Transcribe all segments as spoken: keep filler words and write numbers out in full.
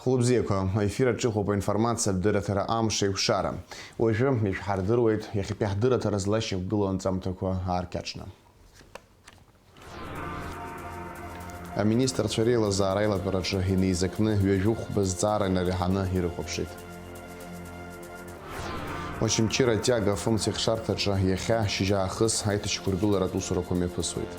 Хәылбзиақәа, аефир аҿы иҟоуп аинформациатә дырраҭара Амш еиқәшара. Уажәы ишәҳардыруеит иахьатәи ҳдырраҭара злашьақәгылоу анҵамҭақәа ааркьаҿны. Аминистрцәа реилазаара аилатәараҿы инеизакны ҩажәи хәба зҵаара инареиҳаны ирыхәаԥшит. Очамчыра Тиага афымцеихшарҭаҿы иахьа шьыжьаахыс аиҭашьақәыргыларатә усурақәа мҩаԥысуеит.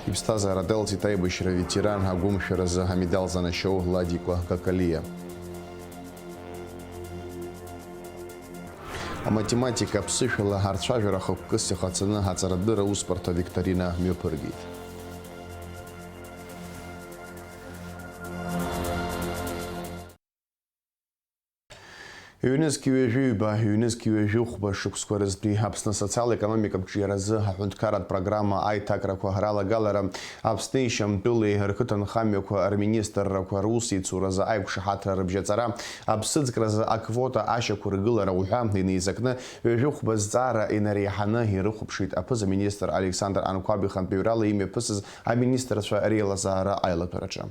Иԥсҭазаара далҵит аибашьра аветеран агәымшәаразы амедал занашьоу Ладикәа Какалиа. Аматематика аԥсышәала арцәажәара хықәкыс иҟаҵаны аҵарадырра усбарҭа викторина мҩаԥыргеит. Ҩнызқь ҩажәи ҩба, ҩнызқь ҩажәи хәба шықәсқәа рзтәи Аԥсны асоциал-економикатә ҿиаразы аҳәынҭқарратә программа аиҭакрақәа ралагалара Аԥсни Шьамтәыли рқыҭанхамҩақәа рминистррақәа русеицуразы аиқәшаҳаҭра рыбжьаҵара, аԥсыӡкразы аквота ашьақәыргылара уҳәа инеизакны ҩажәи хәба зҵаара инареиҳаны ирыхәаԥшит аԥыза-министр Александр Анқәаб ихантәаҩрала имҩаԥысыз аминистрцәа реилазаара аилатәараҿы.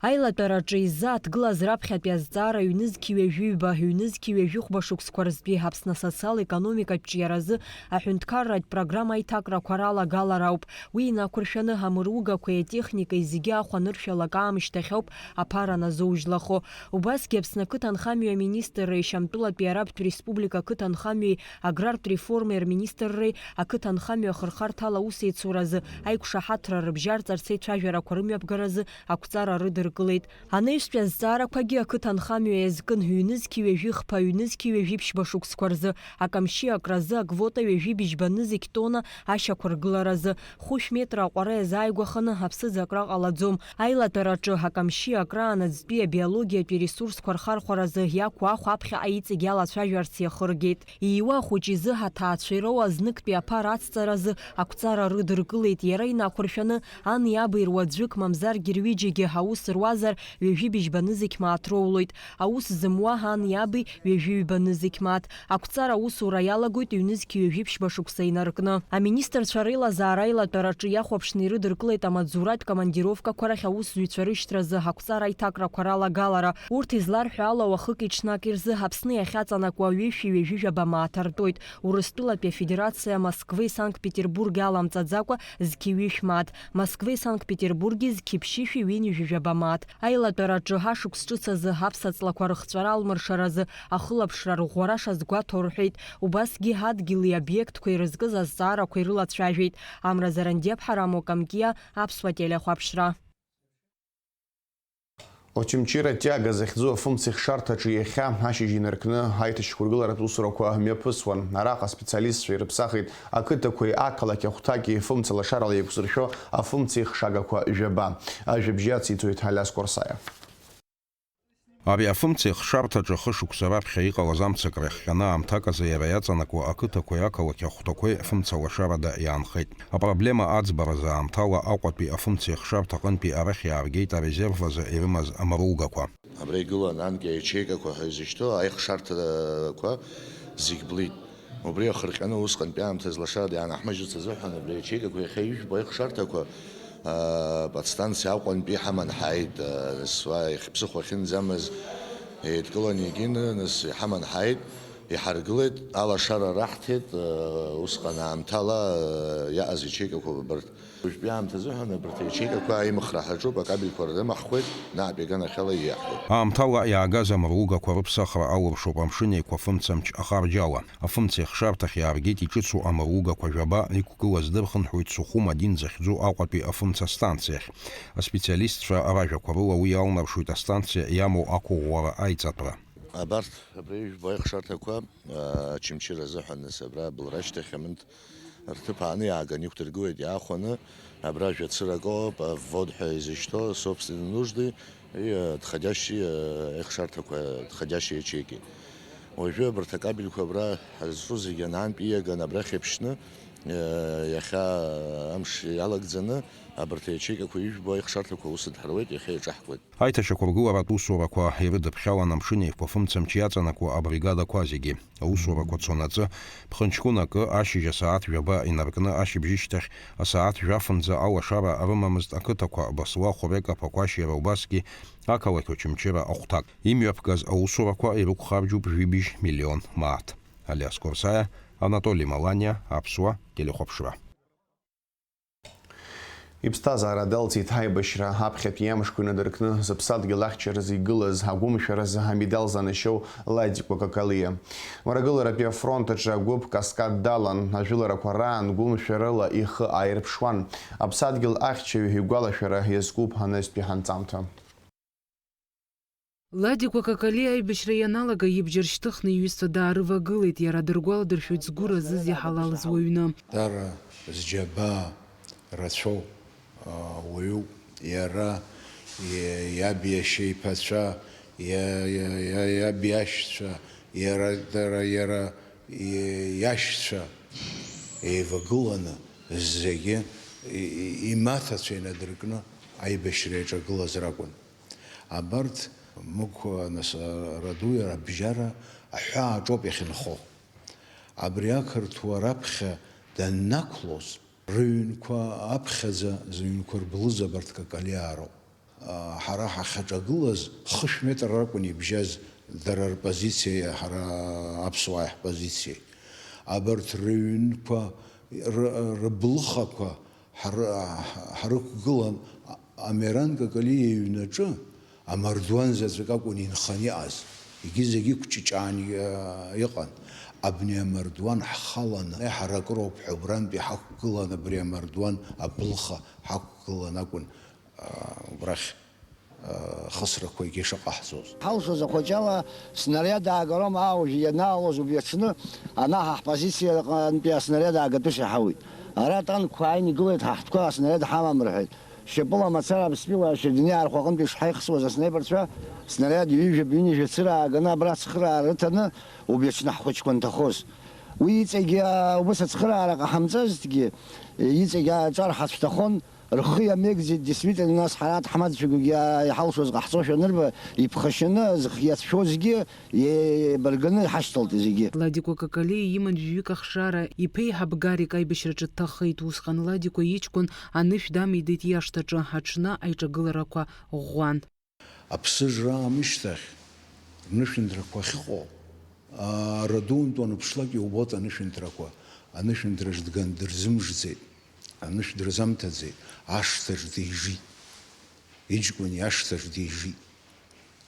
Аилатәараҿы иззааҭгылаз раԥхьатәи азҵаара ҩнызқь ҩажәи ҩба, ҩнызқь ҩажәи хәба шықәсқәа рзтәи Аԥсны асоциал-економикатә ҿиаразы аҳәынҭқарратә программа аиҭакрақәа ралагалара ауп. Уи инақәыршәаны амыругақәеи атехникеи зегьы ахәа аныршәалак аамышьҭахь ауп аԥара назоужьлахо. Убасгьы Аԥсны ақыҭанхамҩа аминистрреи Шьамтәылатәи Арабтә Республика ақыҭанхамҩеи аграртә реформеи рминистрреи ақыҭанхамҩа ахырхарҭала аусеицуразы аиқәшаҳаҭра рыбжьарҵарц аицәажәарақәа рымҩаԥгаразы ақәҵара рыдыркылеит. Анаҩстәи азҵаарақәагьы ақыҭанхамҩа иазкын ҩнызқь ҩажәи хԥа, ҩнызқь ҩажәи ԥшьба шықәсқәа рзы, акамшьи акразы аквота ҩажәи быжьба нызқь тонна ашьақәыргыларазы, хәышә метра аҟәара иазааигәаханы аԥсыӡ акра ҟалаӡом. Аилатәараҿы акамшьи акра анаӡтәи абиологиатәи ресурсқәа рхархәаразы иақәу ахә аԥхьаҟа иҵегь алацәажәарц иахыргеит. Ииуа ахәыҷы изы аҭаацәа ироуа зныктәи аԥара ацҵаразы ақәҵара рыдыркылеит, иара инақәыршәаны ани аби руаӡәык, мамзаргьы рҩыџьагьы аус руазар, ҩажәи быжьба нызқь мааҭ роулоит. Аус зымуа ани аби ҩажәи ҩба нызқь мааҭ. Ақәҵара аусура иалагоит ҩнызқь ҩажәи ԥшьба шықәса инаркны. Аминистрцәа реилазаара аилатәараҿы иахәаԥшны ирыдыркылеит амаҵзуратә командировкақәа рахь аусзуҩцәа рышьҭразы ақәҵара аиҭакрақәа ралагалара. Урҭ изларҳәо ала, уахыки-ҽнаки рзы Аԥсны иахьаҵанакуа ҩышәи ҩажәи жәаба мааҭ артуеит. Урыстәылатәи Афедерациа Москвеи Санкт-Петербурги аламҵаӡакәа зқьи ҩышә мааҭ, Москвеи Санкт-Петербурги зқьи ԥшьышәи ҩынҩажәи жәаба мааҭ. Аилатәараҿы ашықәс ҿыц азы аԥсаҵлақәа рыхҵәара алмыршаразы ахылаԥшра рӷәӷәара шазгәаҭоу рҳәеит. Убасгьы адгьыли обиектқәеи рызкыз азҵаарақәа ирылацәажәеит. Амра Зарандиаԥҳа, Рамо Камкиа, Аԥсуа телехәаԥшра. Очамчыра Тиага захьӡу афымцеихшарҭаҿы иахьа ашьыжь инаркны аиҭашьақәыргыларатә усурақәа мҩаԥысуан. Араҟа специалистцәа ирыԥсахит ақыҭақәеи ақалақь ахәҭаки фымца лашарала еиқәзыршәо афымцеихшагақәа жәаба. Ажәабжь иациҵоит Алиас Кәарсаиа. Ари афымцеихшарҭаҿы хышықәса раԥхьа иҟалаз амцакра иахҟьаны аамҭак азы иара иаҵанакуа ақыҭақәеи ақалақь ахәҭақәеи фымцалашарада иаанхеит. Апроблема аӡбаразы аамҭала Аҟәатәи афымцеихшарҭа аҟынтәи арахь иааргеит арезерв азы ирымаз амаругақәа. Абра игылан анкьа ячеикақәа ҳәа изышьҭоу аихшарҭақәа зегь блит. Убри ахырҟьаны усҟантәи аамҭазы лашарада иаанаҳмыжьырц азыҳәан абри аячеикақәа иахьа ижәбо аихшарҭақәа, аа, подстанциа Аҟәантәи иҳаман ҳааит, аа, нас уа иахьԥсыхәа ахьынӡамаз еидкыланы егьины, нас иҳаман ҳааит, иҳаргылеит, алашара раҳҭеит, аа, усҟан аамҭала, аа, иааз ячеикақәа убарҭ. Уажәтәи аамҭа азыҳәан абарҭ аячеикақәа аимхра ҳаҿуп, акабельқәа рымаҳхуеит, наҟ иаганахьала ииаҳҳәоит. Аамҭала иаагаз амругақәа рыԥсахра алыршоуп Амшын Еиқәа фымцамч ахарџьала. Афымцеихшарҭахь иааргеит иҿыцу амругақәа жәаба, иқәгылаз дырхынҳәуеит Сухум один захьӡу Аҟәатәи афымца станциахь. Аспециалистцәа ражәақәа рыла уи иалнаршоит астанциа иамоу ақәыӷәӷәара аиҵатәра. Абарҭ абри ижәбо аихшарҭақәа, аа, Очамчыра азыҳәан, нас абра абылра ашьҭахь аминт рҭыԥ ааны иааганы иқәдыргылеит, иаахәаны абра жәацырак ыҟоуп, ввод ҳәа изышьҭоу, собственной нужды и, э, отходящие, э, аихшарҭақәа, отходящие ячейки. Уажәы абарҭ акабельқәа абра ҳазҿу зегьы анаантә ииаганы абрахь иԥшьны, Иахьа амш иалагӡаны абарҭ аячеикақәа ижәбо аихшарҭақәа аус дҳаруеит, иахьа еиҿаҳкуеит. Аиҭашьақәыргыларатә усурақәа ирыдыԥхьалан Амшын Еиқәа фымца мчы иаҵанакуа абригадақәа зегьы. Аусурақәа цон аҵы, ԥхынҷкәын акы, ашьыжь асааҭ жәаба инаркны ашьыбжьышьҭахь асааҭ жәафынӡа алашара рымамызт ақыҭақәа Басла, Хәырек, Аԥақәашь, иара убасгьы ақалақь Очамчыра ахәҭак. Имҩаԥгаз аусурақәа ирықәхарџьуп жәибжь миллион мааҭ. Алиас Корсаиа, Анатоли Маланиа, Аԥсуа телехәаԥшра. Иԥсҭазаара далҵит аибашьра аԥхьатәи амшқәа инадыркны зыԥсадгьыл ахьчаразы игылаз агәымшәаразы амедал занашьоу Ладикәа Какалиа. Мрагыларатәи афронт аҿы агәыԥ Каскад далан, ажәыларақәа раан гәымшәарыла ихы ааирԥшуан. Аԥсадгьыл ахьчаҩ игәалашәара иазкуп анызтәи ҳанҵамҭа. Ладикәа Какалиа аибашьра ианалага, ибџьар шьҭыхны иҩызцәа даарывагылеит, иара дыргәаладыршәоит згәы разыз иҳалалыз уаҩны. Дара зџьабаа рацәоу уаҩуп, иара, иаб иашьа иԥацәа, иаб иашьцәа, иара, дара, иара иашьцәа еивагыланы зегьы имаҭацәа инадыркны аибашьра иаҿагылаз ракәын. Абарҭ, Мықә, нас, Радуи рабжьара аҳәаа аҿоуп иахьынхо. Абри ақырҭуа раԥхьа даннақәлоз, рыҩнқәа аԥхьаӡа, зыҩнқәа рблыз абарҭ Какалиаа роуп. Ҳара ҳахьаҿагылаз хышә метр ракәын ибжьаз дара рпозициеи ҳара аԥсуааи ҳпозициеи. Абарҭ рыҩнқәа, ры-, рыблыхақәа ҳры-, ҳрықәгылан, Амиран Какалиа иҩнаҿы амардуан заҵәык акәын инханы иҟаз, егьи зегьы ықәҷыҷаан иҟан. Абни амардуан ҳхаланы, ҳара акыроуп ҳәа убрантәи ҳақәгылан, абри амардуан аблыха ҳақәгылан акәын убрахь ахысрақәагьы шыҟаҳҵоз. Ҳалшоз ахәаҷала снариад аагароума, аужә ианаалоз убри аҽны, ана ҳа ҳпозициаҟынтәи аснариад аагатәыс иҳауит. Ара атанкқәа ааины игылеит, ҳа ҳтәқәа аснариад ҳамам рҳәеит. Шьапыла мацара Аԥсныла ашьадиниа архәа аҟынтә ишҳаихсуаз аснайперцәа снариад ҩажәа-ҩынҩажәа цыра ааганы абра ацхыраара рыҭаны убри аҽны ҳхәыҷқәа анҭахоз. Уи иҵегьы убыс ацхыраара ҟаҳамҵазҭгьы, иҵегь аҿар ҳацәҭахон, рхы иамеигӡеит, действительно, нас ҳара аҭаҳмадцәагьы иҳалшоз ҟаҳҵошәа анырба, иԥхашьаны зхы иацәшәозгьы еибарганы иҳашьҭалт зегьы. Ладикәа Какалиа иман жәаҩык ахшара, иԥеиҳаб Гарик аибашьраҿы дҭахеит, усҟан Ладикәа иҷкәын анышә дамеидеит иашҭаҿы, аҽны аиҿагыларақәа ӷәӷәан. Аԥсыжра аамышьҭахь рнышәынҭрақәа ахьыҟоу, аа, радунтә уаныԥшлак иубоит анышәынҭрақәа, анышәынҭраҿ дган дырзымжӡеит, анышә дырзамҭаӡеит, ашҭаҿ дижит. Иҷкәын иашҭаҿ дижит.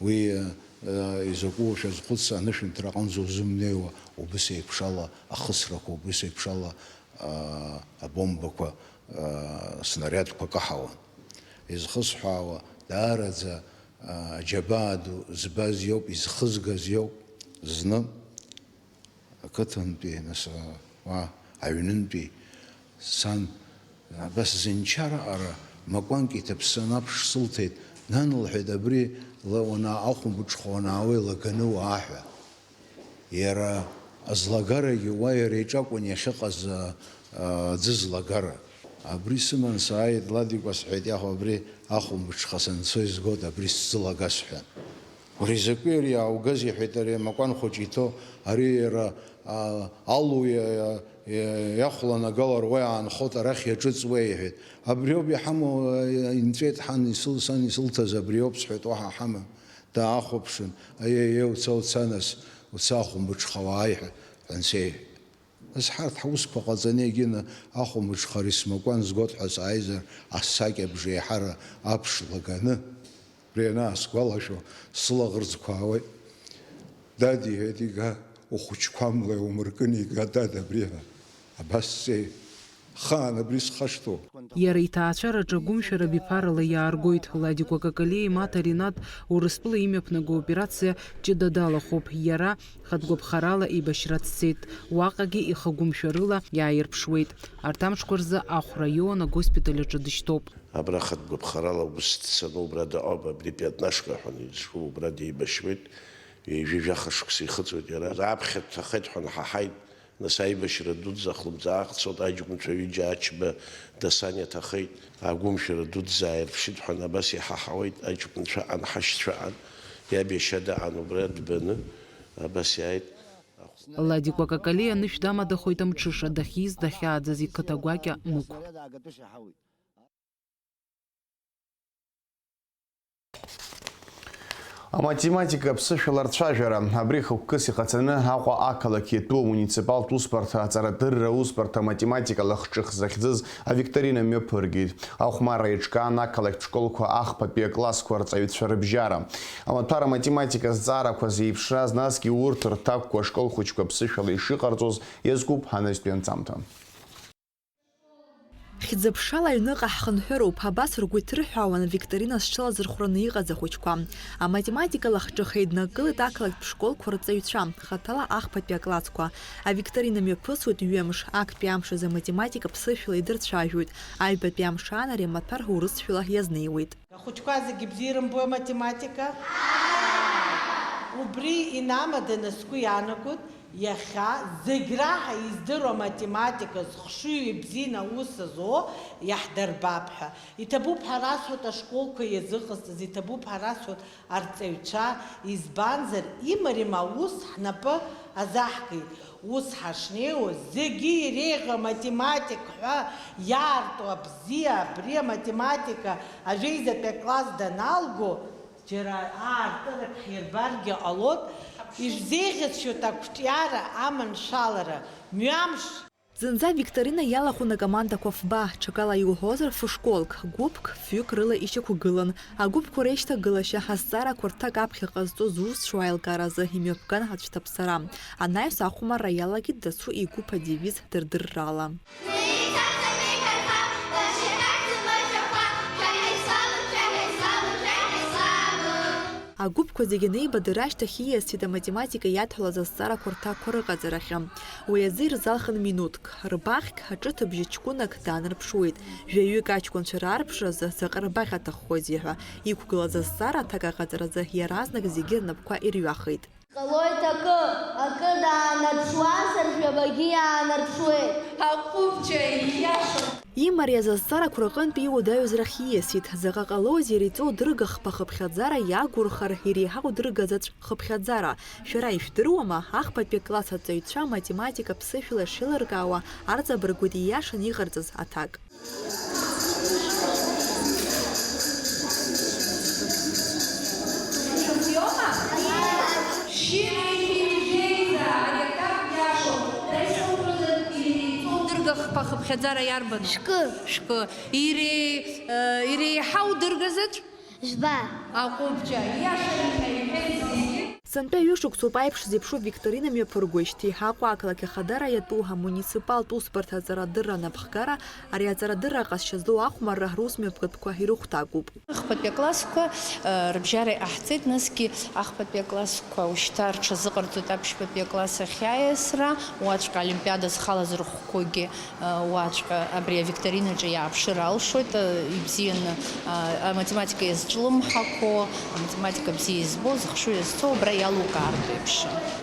Уи, э, изакәу шәазхәыц, анышәынҭра аҟынӡа узымнеиуа, убыс еиԥшала ахысрақәа, убыс еиԥшала, э, абомбақәа, э, снариадқәа каҳауан. Изхысҳәаауа, даараӡа, э, аџьабаа ду збаз иоуп, изхызгаз иоуп. Зны, Ақыҭантәи, нас, уа, аҩнынтәи сан, абас зынчараҟара макәанк иҭаԥсаны аԥш сылҭеит. Нан, лҳәеит, абри ла уана-, ахәымбыҽха уанаауа илаганы уаа ҳәа. Иара азлагарагьы уа иара иҿакәын иахьыҟаз, а, а, аӡы злагара. Абри сыман сааит, Ладикәа, сҳәеит, иаҳ-, абри ахәымбыҽха санцо изгоит, абри сзылага, сҳәан. Уара изакәи ари иааугаз, иҳәеит ари амакәан хәыҷы иҭоу, ари иара, а, алу иа-, иа-, иа-, иахәланагалар уа иаанхоит, арахь иаҿыҵуеи, иҳәеит. Абриоуп иҳамоу, а, инҵәеит ҳан исыл-, сан исылҭаз абриоуп, сҳәеит, уаҳа ҳамам. Даахәаԥшын, аиеи, уца, уца нас, уца ахәымбыҽха уааи ҳәа, ҳәа ансеиҳәеит. Нас ҳарҭ ҳусқәа ҟаҵаны егьины ахәымбыҽха рисмакәан згоит ҳәа сааизар, асакьабжа еиҳара аԥш лаганы, абри анаасгәалашәо, сылаӷырӡқәа аауеит. Дад, иҳәеит, ига, ухәыҷқәа амла иумыркын, ига, дад, абри ҳәа. Абас сцеит. Хаан абри схашҭуа. Иара иҭаацәараҿы агәымшәара биԥарала иааргоит. Ладикәа Какалиа имаҭа Ринат Урыстәыла имҩаԥнаго операциа ҷыда далахәуп. Иара хатә гәаԥхарала еибашьра дцеит. Уаҟагьы ихы гәымшәарыла иааирԥшуеит. Арҭ амшқәа рзы Ахәра аион агоспиталь аҿы дышьҭоуп. Абра хатә гәаԥхарала убыс дцаны убра дыҟоуп, абри пятнашка ҳәа изҿу убра деибашьуеит. Ҩажәи жәаха шықәса ихыҵуеит иара. Раԥхьа дҭахеит ҳәа наҳаҳаит. Нас аибашьра дуӡӡа ахлымӡаах цот, аҷкәынцәа ҩыџьа Ачба, Дасан иаҭахеит, агәымшәара дуӡӡа ааирԥшит ҳәа абас иҳаҳауеит, аҷкәынцәа аҟан, ҳашьцәа аҟан, иаб иашьа даҟан убра дбаны, абас иааит. Ладикәа Какалиа анышә дамадахоит амҽыша, дахьиз дахьааӡаз иқыҭа гәакьа Мықә. Аматематика аԥсышәала рцәажәара. Абри хықәкыс иҟаҵаны Аҟәа ақалақь иатәу амуниципалтә усбарҭа аҵарадырра усбарҭа аматематика лахҿых захьӡыз авикторина мҩаԥыргеит. Ахәмарра еиҿкаан ақалақьтә школқәа ахԥатәи аклассқәа рҵаҩцәа рыбжьара. Амаҭәар аматематика зҵаарақәа зеиԥшраз, насгьы урҭ рҭакқәа ашкол хәыҷқәа ԥсышәала ишыҟарҵоз иазкуп ҳанаҩстәи анҵамҭа. Хьӡыԥшала аҩныҟа ҳхынҳәыроуп, абас ргәы иҭырҳәаауан авикторина зҽылазырхәраны иҟаз ахәыҷқәа. Аматематика лахҿых еиднакылеит ақалақьтә школқәа рҵаҩцәа, хаҭала ахԥатәи аклассқәа. Авикторина мҩаԥысуеит ҩымш, актәи амш азы аматематика ԥсышәала идырцәажәоит, аҩбатәи амш аан ари амаҭәар урысшәала иазнеиуеит. Ахәыҷқәа зегьы бзиа ирымбои аматематика? Убри инамаданы сгәы иаанагоит, иахьа зегь раҳа издыруа аматематика зхшыҩ ибзианы аус зуо иаҳдырбап ҳәа. Иҭабуп ҳәа расҳәоит ашколқәа иазыҟазҵаз, иҭабуп ҳәа расҳәоит арҵаҩцәа, избанзар, имариам аус ҳнапы азаҳгеит. Ус ҳашнеиуа, зегьы иреиӷьу аматематик ҳәа иаарту абзиа, абри аматематика ажәеизатәи акласс даналго, џьара аартыра ԥхьирбаргьы ҟалоит, ишәзеиӷьасшьоит ақәҿиара, аманшәалара, мҩамш! Зынӡа авикторина иалахәын акомандақәа фба, ҽакала иуҳәозар, фышколк, гәыԥк, фҩык рыла ишьақәгылан. Агәыԥқәа реишьҭагылашьа, азҵаарақәа рҭак аԥхьа ҟазҵо зусҭцәоу аилкааразы имҩаԥган ацәҭаԥсара. Анаҩс ахәмарра иалагеит дасу игәыԥ адевиз дырдыррала. Агәыԥқәа зегьы анеибадырра ашьҭахь ииасит аматематика иадҳәалаз азҵаарақәа рҭакқәа рыҟаҵарахьы. Уи азы ирзалхын минуҭк. Рбаӷьк аҿыҭыбжьы ҷкәынак даанарԥшуеит. Жәаҩык аҷкәынцәа раарԥшразы заҟа рбаӷь аҭаххозеи ҳәа иқәгылаз азҵаара аҭак аҟаҵаразы иаразнак зегьы рнапқәа ирҩахеит. Ҟалоит акы, акы даанарԥшуазар, жәабагьы иаанарԥшуеит. Аҟәыбҷа, ииашоуп. Имариаз азҵаарақәа рҟынтә иуадаҩыз рахь ииасит. Заҟа ҟалозеи иара иҵоу дыргахԥа хыԥхьаӡара иагурхар, иреиҳау дыргазаҵә хыԥхьаӡара. Шәара ишәдыруама, ахԥатәи акласс аҵаҩцәа аматематика ԥсышәала шеилыркаауа арҵабыргуеит ииашаны иҟарҵаз аҭак. Дыргахԥа хыԥхьаӡара иарбану? Шәкы. Шәкы. Ире-, э, иреиҳау дыргазаҵә? Жәба. Аҟәыбҷа, иашаны ҳәа иҳәеит зегьы. Сынтәа ҩышықәсоуп аиԥш зеиԥшу викторина мҩаԥыргоижьҭеи. Аҟәа ақалақь ахадара иатәу амуниципалтә усбарҭа аҵарадырра анапхгара ари аҵарадырра аҟазшьа злоу ахәмарра рус мҩаԥгатәқәа ирыхәҭакуп. Ахԥатәи аклассқәа, э, рыбжьара иҟаҳҵеит, насгьы ахԥатәи аклассқәа ушьҭа рҽазыҟарҵоит аԥшьбатәи акласс ахь аиасра, уаҵәҟьа олимпиада зхала зырхәқәогьы Уаҵәҟьа абри авикторинаҿы иааԥшыр алшоит, ибзианы, аматематика иазҿлымҳақәо, аматематика бзиа избо, зыхшыҩ иазцо убра иалукаартә еиԥш.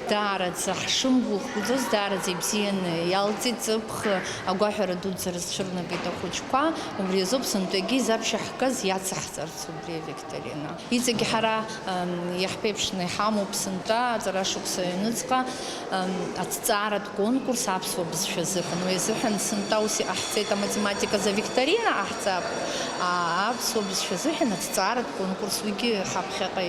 Даараӡа ҳшымгәыӷӡоз, даараӡа ибзианы иалҵит ҵыԥх, агәаҳәара дуӡӡа рызцәырнагеит ахәыҷқәа, убри азоуп сынтәагьы изаԥшьаҳгаз иацаҳҵарц убри авикторина. Иҵегь ҳара, ам, иаҳԥеиԥшны иҳамоуп сынтәа аҵара шықәса аҩныҵҟа, ам, аҭҵааратә конкурс аԥсуа бызшәа азыҳәан. Уи азыҳәан сынтәа ус иҟаҳҵеит, аматематика азы авикторина ҟаҳҵап, а, аԥсуа бызшәа азыҳәан аҭҵааратә конкурс, уигьы ҳаԥхьаҟа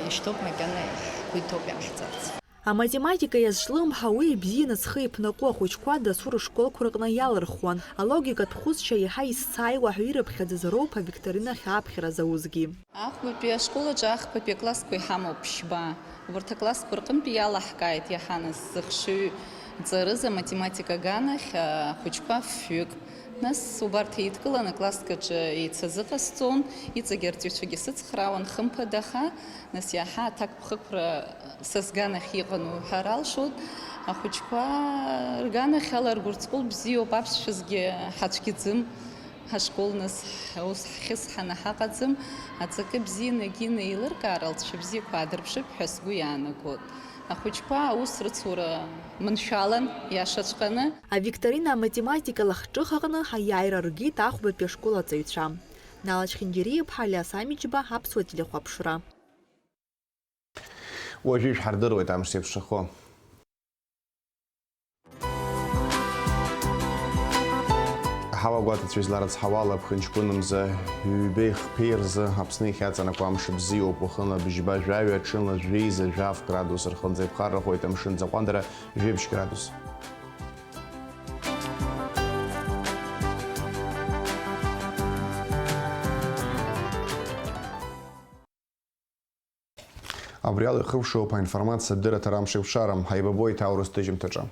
ишьҭоуп, макьана ҳгәы иҭоуп иаҳҵарц. Аматематика иазҿлымҳа, уи ибзианы зхы иԥнаҟәо ахәыҷқәа дасу рышколқәа рҟны иалырхуан. Алогикатә хәыцшьа иаҳа изцааиуа ҳәа ирыԥхьаӡаз роуп авикторинахь аԥхьара заузгьы. Ахәбатәи ашкол аҿы ахԥатәи аклассқәа иҳамоуп ԥшьба. Убарҭ аклассқәа рҟынтәи иалаҳкааит иаҳа нас зыхшыҩ ҵарыз аматематика аганахь ахәыҷқәа фҩык. Нас убарҭ еидкыланы акласск аҿы еицазыҟасҵон, иҵегь арҵаҩцәагьы сыцхраауан, хымԥада, аха нас иаҳа аҭакԥхықәра са сганахь иҟан уҳәар алшоит. Ахәыҷқәа рганахь ала ргәырҵҟәыл бзиоуп, аԥсшәазгьы ҳацәгьаӡым. Ҳашкол нас ус ҳхьысҳаны ҳаҟаӡам. Аҵакы бзианы егьины еилыркаар, алҵшәа бзиақәа аадырԥшып ҳәа сгәы иаанагоит. Ахәыҷқәа аус рыцура маншәалан, иашаҵәҟьаны. Авикторина аматематика лахҿыхаҟны аиааира ргеит ахәбатәи ашкол аҵаҩцәа. Нала Чхингьери-иԥҳа, Алиас Амиџьба, Аԥсуа телехәаԥшра. Уажәы ишәҳардыруеит амш зеиԥшрахо. Аҳауа гәаҭацәа изларыцҳауа ала, ԥхынҷкәынымза ҩбеи хԥеи рзы Аԥсны иахьаҵанакуа амш бзиоуп, уахынла бжьба жәаҩа, ҽынла жәеиза жәаф градус, рхынӡа иԥхаррахоит амшын ӡаҟәандара, жәеиԥшь градус. Абри ала ихыркәшоуп аинформациатә дырраҭара Амшеикәшара, ҳаибабоит аурыс ҭыжьымҭаҿы.